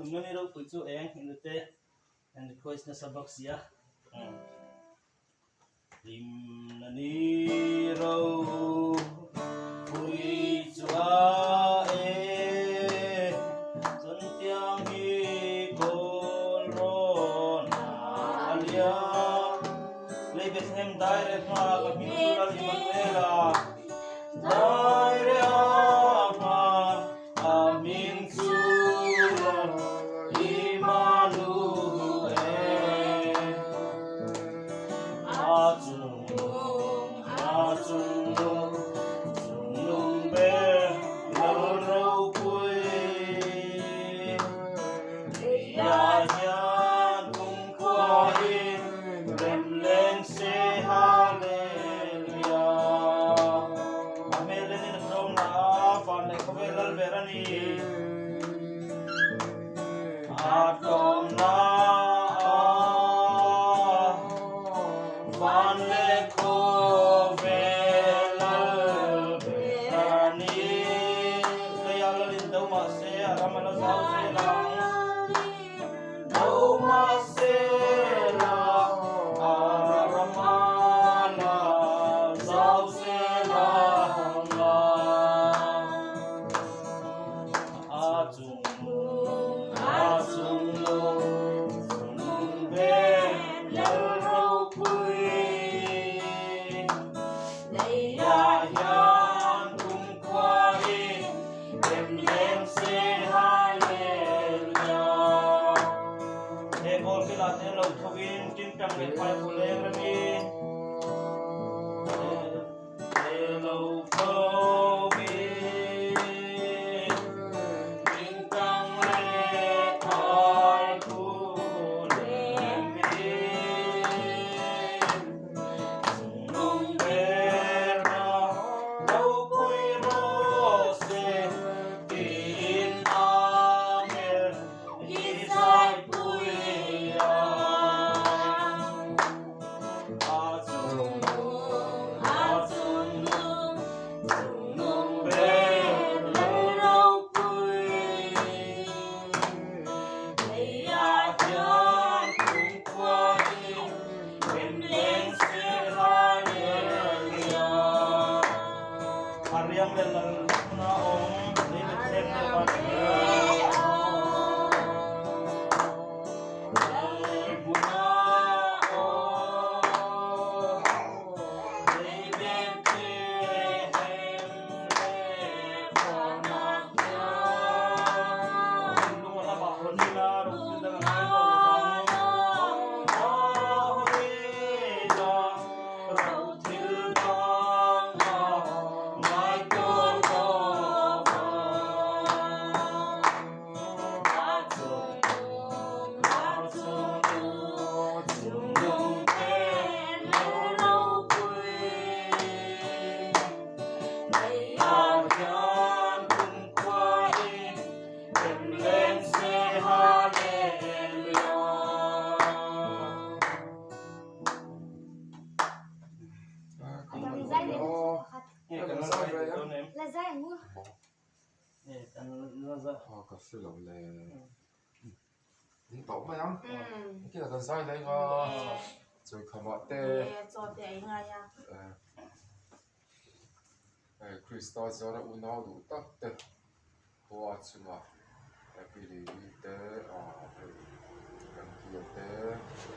Hlimna ni ropui chu eng inlute an request nasa bawk sia. Hlimna ni ropui chu a e, Zantiang hi kawl rawn a liam. Lei Bethlehem dai reh hma ka hming chu Lal Immanuela. Dai reh hma ka hming chu Lal Immanuel. A chung a chung nung chung nung ber Lal ropui. Leiah hian kumkhuain rem leng se Hallelujah. A hmel enin a tlawm la a, van leh khawvel lal ber a ni. A tlawm la a, van leh khawvel lal ber a ni. Leiah lalin do mahse a ram a la zau zel ang. Do mahse la a ram a la zau zel ang a. A chung a chung nung chung nung ber lal ropui. Leiah hian kumkhuain rem leng se Hallelujah. He kawl kilah te lo thovin tingtang leh phai phuleng remin te lo thovin tingtang leh phai phuleng remin Nung ber a ropui rawh se tiin Amen i zaipui a. A chung nung, a chung nung, chung nung ber lo ropui. Leiah hian kumkhuain Ka hre lo le in tawh mai ang engtin ah kan zai leh anga chawikhamah te hei Krista zara unau duh tak te khua chungah Happy Lily te ah hei kan kia te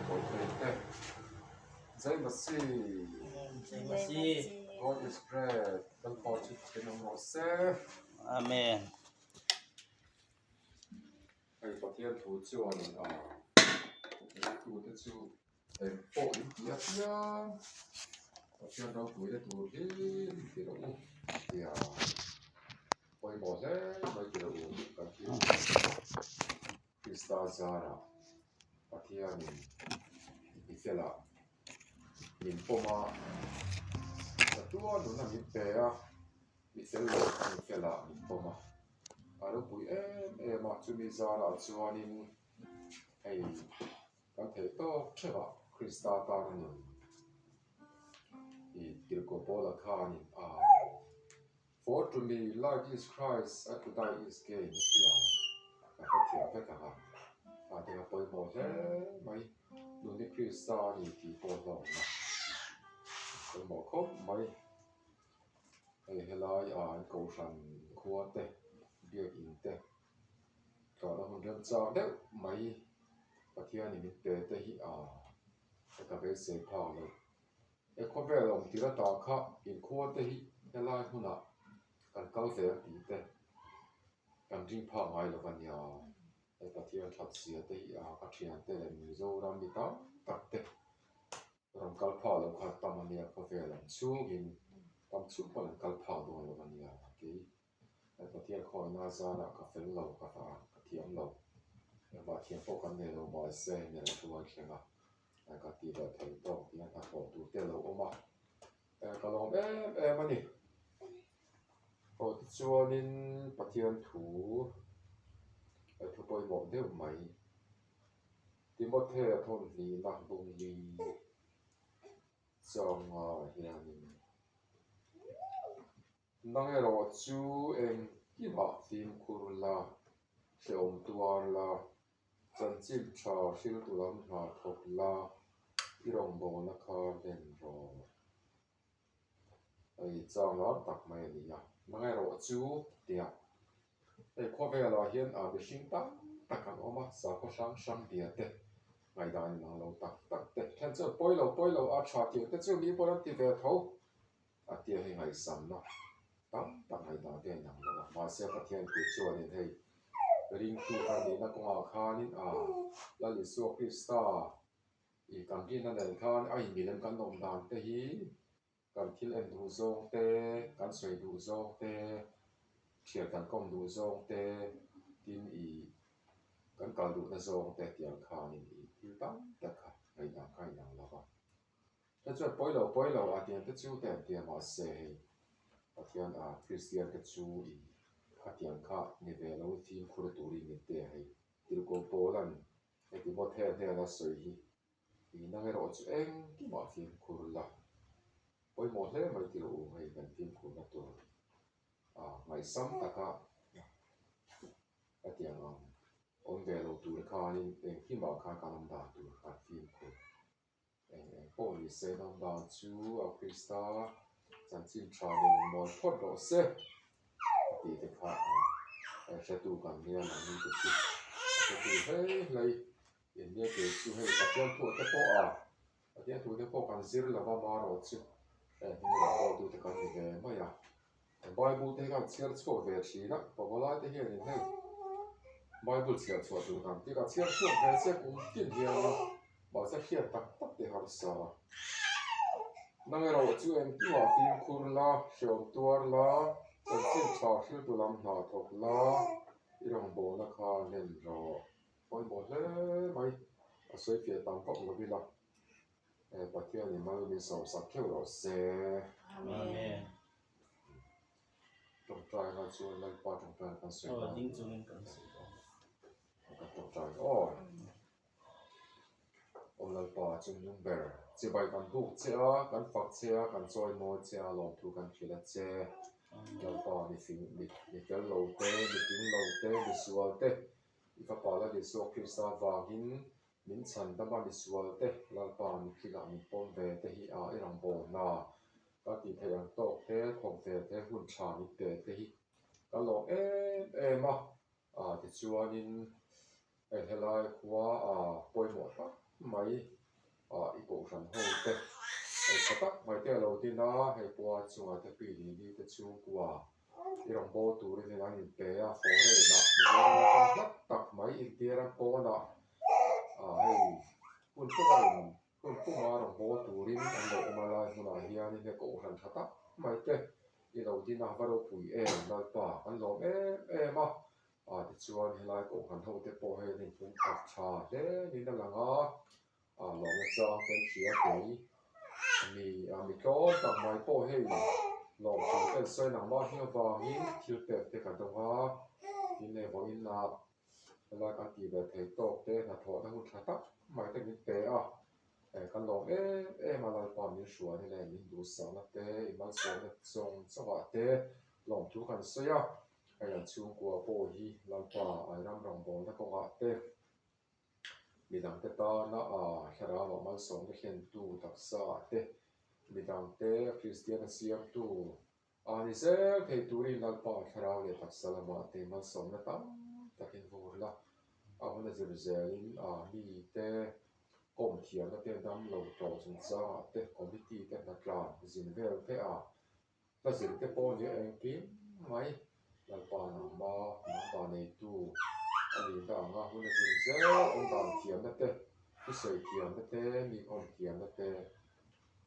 Bawihtei te Jai Masih God is great Lalpa chu thakin awm rawh se. Amen. Hei Pathian thu chuan ah ringtute chu Eng pawh in ti apiang Pathian ropuina tur hi in ti rawh u tia pawimawh hle mai ti rawh u kan ti a. Krista zarah Pathianin i felah min pawm a, chatuan nuna min pe a, mi fel leh mi felah min pawm a, a ropui em em a, chumi zarah chuanin hei Kan theih tawk theuh a, Krista tan a nun i tirhkoh Paula khanin a For to me life is Christ and to die is gain a ti a. Ka hrethiam vek ang a, mahni a pawimawh hle mai. Nuni Krista a ni tih pawh hlawkna pawimawh khawp mai. Hei helai ah an kohhran khua te biakin te tlawhna hun remchang deuh mai Pathianin min pe te hi ah ka beisei phak lo. He khawvel awm tir ata kha inkhua te hi helai hmunah kan kal ve ang tih te kan ring phak ngai lo a nia. He Pathian that zia te hi a ka thiante leh Mizoram mi tam tak te rawn kal phak lo kha tam a nia khawvel ang chhungin tam chhung pawn an kal phak dawn lo a nia kei he Pathian khawina zarah ka fel lo ka ka thiam lo engmah thiam pawh kan nei lo mahse hemi lo hruai thleng a ka tih leh thei tawk tih a hnathawh tur te a lo awm a ka lawm em em a ni. Aw tichuanin Pathian thu a thu pawimawh deuh mai. Timothea thawmhnihna bungli changa hianin Nang erawh chu engkimah fimkhur la, hrehawm tuar la, chanchin tha hriltu lam hna thawk la, i rawngbawlna kha hlen rawh. Hei chang lar tak mai a ni a, nang erawh chu tia hei khawvelah hian a mihring tam tak an awm a, sakhaw hrang hrang bia te ngaihdan inang lo tak tak te then chuan pawi lo pawi lo a tha tih te chu mi pawn an ti ve tho a tia hei ngaihsamna tam tak ngaihdan te a inang lo a, mahse Pathian thu chuanin hei ringtu kan nihna kawngah khanin a Lal Isua Krista I kan rinna nen khan a inmilem kan awm dan te hi kan thil en duh zawng te, kan sawi duh zawng te, thian kan kawm duh zawng te, tin i kan kal duhna zawng te tiang khanin i thil tam tak kha ngaihdan kha a inang lo va. Hei chuan pawi lo pawi lo a tiang te chu te an ti a mahse hei Pathian a Kristian te chu i khatiang kha ni ve lo fimkhur turin min ti a hei Tirhkoh Paula'n Heti maw the hnena sawi hi i nang erawh chu engkimah fimkhur la pawimawh hle mai tih rawh u hei kan fimkhurna tur a ngaihsam taka hetiang ang awm ve lo tur khanin engkimah khan kan awm dan tur kan fimkhur eng eng pawh ni se an awm dan chu a Krista chanchin tha nen inmawi phawt rawh se a tih te kha a hretu kan nia nangni te chu a hretu hlei hlei in nia kei chu hei Pathian thuah te pawh a Pathian thu te pawh kan zir lova marawh chu heng hi rawn bawltu te kan ni ve mai a Bible te hi kan chhiar chhuak ve thin a pavalai te hianin hei Bible chhiar chhuah tur kan tih ka chhiar chhuak ve chiah kum tin hianin mahse hriat tak tak te harsa a nang erawh chu engkimah fimkhur la hreawm tuar la chanchin tha hriltu lam hna thawk la i rawngbawlna kha hlen rawh pawimawh hle mai a sawi fiah tam vak lo ila. Pathian in mal min sawmsak theuh rawh se. Amen. Tawngtai nga chuan Lalpa tawngtai kan sawi dawn. Ding chungin kan sawi dawn. Kan tawngtai aw. Aw Lalpa chungnung ber chibai kan buk che a, kan fak che a, kan chawi mawi che a, lawmthu kan hrilh a che. Lalpa mi fing mi fel lo te, mi tling lo te, mi sual te, i fapa Lal Isua Krista vangin Min chhan dama misual te, Lalpa mithilah min pawm ve te hi a i rawn bawl na. Ka tih theih ang tawk te, thawk ve te, hun tha min pe te hi ka lawm em em a. Ah tichuanin hei helai khua ah pawimawh tak mai ah i kohhran ho te hei tha tak mai te a lo din a, hei khua chungah te pi lili te chhungkua i rawn bawl turin an inpe a, foreign ah Mizoram atang hlat tak mai intir an pawnah ah hei hun puma in hun puma rawn bawl turin an lo awm a lai hmunah hianin he kohhran tha tak mai te i lo din a va ropui em Lalpa kan lawm em em a ah tichuan helai kohhran ho te pawh hei an inphung khat tha hle niin a lang a ah lawmna chang te an hria kei mi ah mi tlawm tak mai pawh hei lawm thu te an sawi nang mah hi avangin thil pek te ka dawng a tin hei vawiin ah helai kan tih ve thei tawk te hnathawhna hun tha tak mai te min pe a eh kan lawm em em a Lalpa min hruaina leh min duhsakna te i malsawmna zawng zawngah te lawmthu kan sawi a. Hei an chhungkua pawh hi Lalpa an ram rawngbawlna kawngah te midangte tana a thlarau ah malsawmna thlentu taksa ah te midangte Kristiana siamtu a ni zel thei turin Lalpa thlarau leh taksa lamah te malsawmna tam takin vur la. A hun a zir zelin a mite kawm thiamna te dam lo tawh chungchangah te committee te hnatlan zin vel te a Ka zir te pawh nia engkim mai Lalpa nangma nangmah neitu a nihna anga hun a zir zel awm dan thiamna te, thusawi thiamna te, mi awm thiamna te,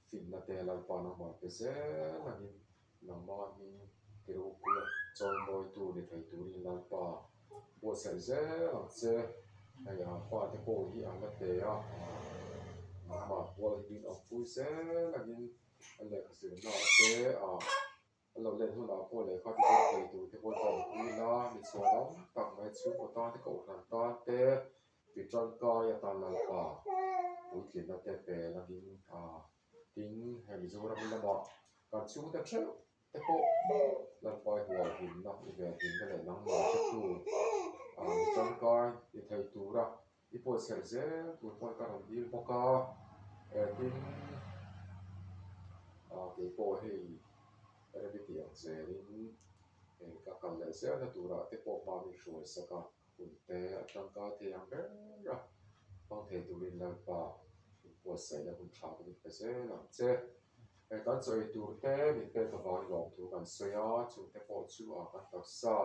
finna te Lalpa nangmah pe zel angin nangma hming ti ropuia chawimawitu ni thei turin Lalpa buatsaih zel ang che. Hei a fate pawh hi an la te a, nangmah pual hi min awmpui zel angin A lehkha zirna ah te ah a lo let hunah pawh lehkha te zir thei tur te pawh tan pui ila mi chhuah ram tak mai chhungkaw tan te kohhran tan te ti tangkai atan Lalpa puitlinna te pe langin ah tin hei Mizoram lamah kan chhungte theuh te pawh Lalpa i hual hlimna i ven hlimna leh nangmah hretu ah mi tangkai ti thei tura I buatsaih zel tur pawn ka rawn dil bawk a, eh tin ah keipawh hei rem i tih ang zelin eh ka kal leh zelna turah te pawh hma min hruai sak a, hun te a tangkai thei ang ber a, hmang thei turin Lalpa in buatsaihna hun tha ka min pe zel ang che. Eh kan chaw ei tur te min pek avangin lawmthu kan sawi a, chungte pawh chu ah kan taksa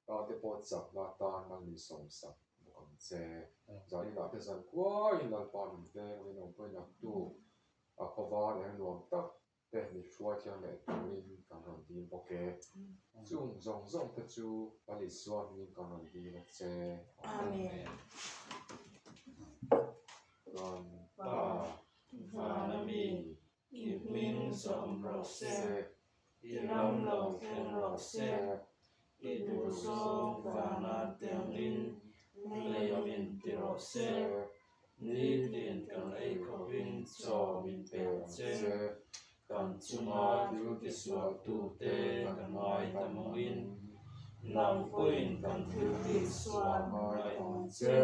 Ka te pawh chakna atan mal min sawmsak bawk ang che. Zaninah te zan kuaiin Lalpa min veng min awmpui naktu a khawvar eng nuam tak te min hruai thiang leh turin kan rawn dil bawk e. Chung zawng zawng te chu Lal Isua hmingin kan rawn dil a che. Amen. Kan Pa, Vana mi, i hming zawm rawh se. I ram lo thleng rawh se, i duh zawng vana tengin lei min ti rawh se, nitin kan ei khawpin chaw min pe ang che, kan chunga thil tisualtute kan ngaidam angin, nang pawhin kan thil tihsual ngaidam ang che,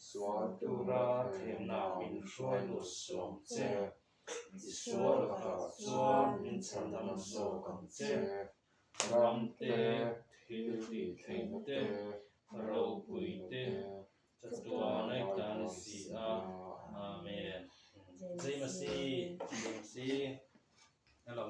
sual tura thlemna min hruai lut suh ang che. Tisual lakah chuan min chhandam zawk ang che. Ram te, thil tih theihna te, ropui te, chatuan a tan si a. Amen. Zeimasi, Zeimasi. Hello.